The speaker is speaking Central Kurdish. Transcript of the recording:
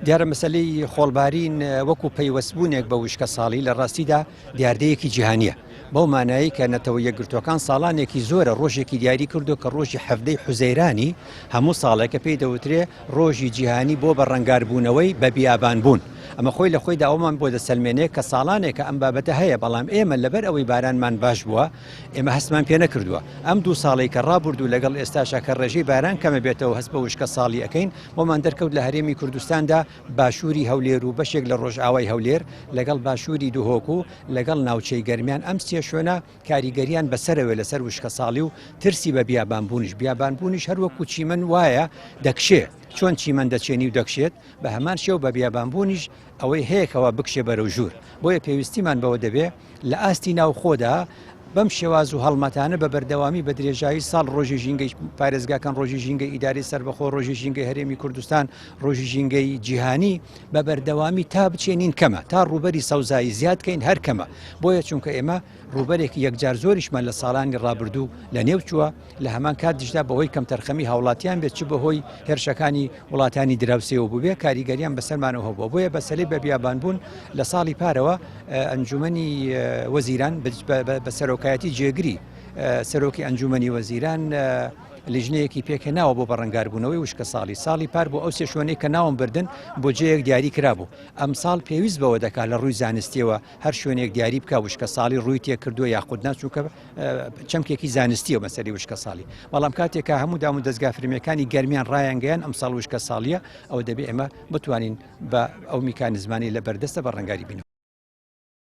دیارە مەسەلەی خۆڵبارین وەکو پەیوەستبوونێک بە وشکەساڵی لە ڕاستیدا دیاردەیەکی جیهانییە، بەو مانایەی کە نەتەوە یەکگرتووەکان ساڵانێکی زۆرە ڕۆژێکی دیاری کردووە کە ڕۆژی حەڤدەی حوزەیرانی هەموو ساڵێکە پێی دەوترێ ڕۆژی جیهانی بۆ بەڕەنگاربوونەوەی بە بیابانبوون. ئەمە خۆی لە خۆیدا ئەوەمان بۆ دەسەلمێنێ کە ساڵانێکە ئەم بابەتە هەیە، بەڵام ئێمە لەبەر ئەوەی بارانمان باش بووە ئێمە هەستمان پێ نەکردووە. ئەم دوو ساڵەی کە ڕابوردوو لەگەڵ ئێستاشا کە ڕێژەی باران کەمەبێتەوە هەست بە وشکەساڵی ئەکەین، بۆمان دەرکەوت لە هەرێمی کوردستاندا باشووری هەولێر و بەشێک لە ڕۆژئاوای هەولێر لەگەڵ باشووری دهۆک و لەگەڵ ناوچەی گەرمیان ئەم سێ شوێنە کاریگەریان بەسەرەوێ لەسەر وشکەساڵی و ترسی بە بیابانبوونیش بیابانبوونیش هەر وەکو چیمەن وایە دەکشێ چۆن چیمەن دەچێنی و دەکشێت بە هەمان شێوە بە بیابانبوونیش ئەوەی هەیە کەوا بکشێ بەرەو ژوور بۆیە پێویستیمان بەوە دەبێ لە ئاستی ناوخۆدا بەم شێواز و هەڵمەتانە بە بەردەوامی بە درێژایی ساڵ ڕۆژی ژینگەی پارێزگاکان ڕۆژی ژینگەی ئیداری سەربەخۆ ڕۆژی ژینگەی هەرێمی کوردستان ڕۆژی ژینگەی جیهانی بە بەردەوامی تا بچێنین کەمە تا ڕووبەری سەوزایی زیاد کەین هەر کەمە بۆیە چونکە ئێمە ڕووبەرێکی یەکجار زۆریشمان لە ساڵانی ڕابردوو لە نێو چووە لە هەمان کاتیشدا بەهۆی کەمتەرخەمی هاوڵاتیان بێت چ بەهۆی هێرشەکانی وڵاتانی دراوسێوە بووبێ کاریگەریان بەسەرمانەوە هەبووە بۆیە بەسەلی بە بیابانبوون لە ساڵی پارەوە ئەنجومەنی وەزیران بە سەرۆکایەتی جێگری سەرۆکی ئەنجومەنی وەزیران لیژنەیەکی پێکهێناوە بۆ بەڕەنگاربوونەوەی وشکە ساڵی ساڵی پار بۆ ئەو سێ شوێنەی کە ناوم بردن بۆ جێیەک دیاری کرابوو ئەمساڵ پێویست بەوە دەکات لە ڕووی زانستیەوە هەر شوێنێک دیاری بکە وشکە ساڵی ڕووی تێکردووە یاخود نا چونکە چەمکێکی زانستیە مەسەلی وشکە ساڵی بەڵام کاتێک کە هەموو دام و دەستگا فەرمیەکانی گەرمیان ڕایانگەیان ئەمساڵ وشکە ساڵیە ئەوە دەبێ ئێمە بتوانین بە ئەو میکانزمانی لە بەردەستە بە ڕەنگاری بینەوە.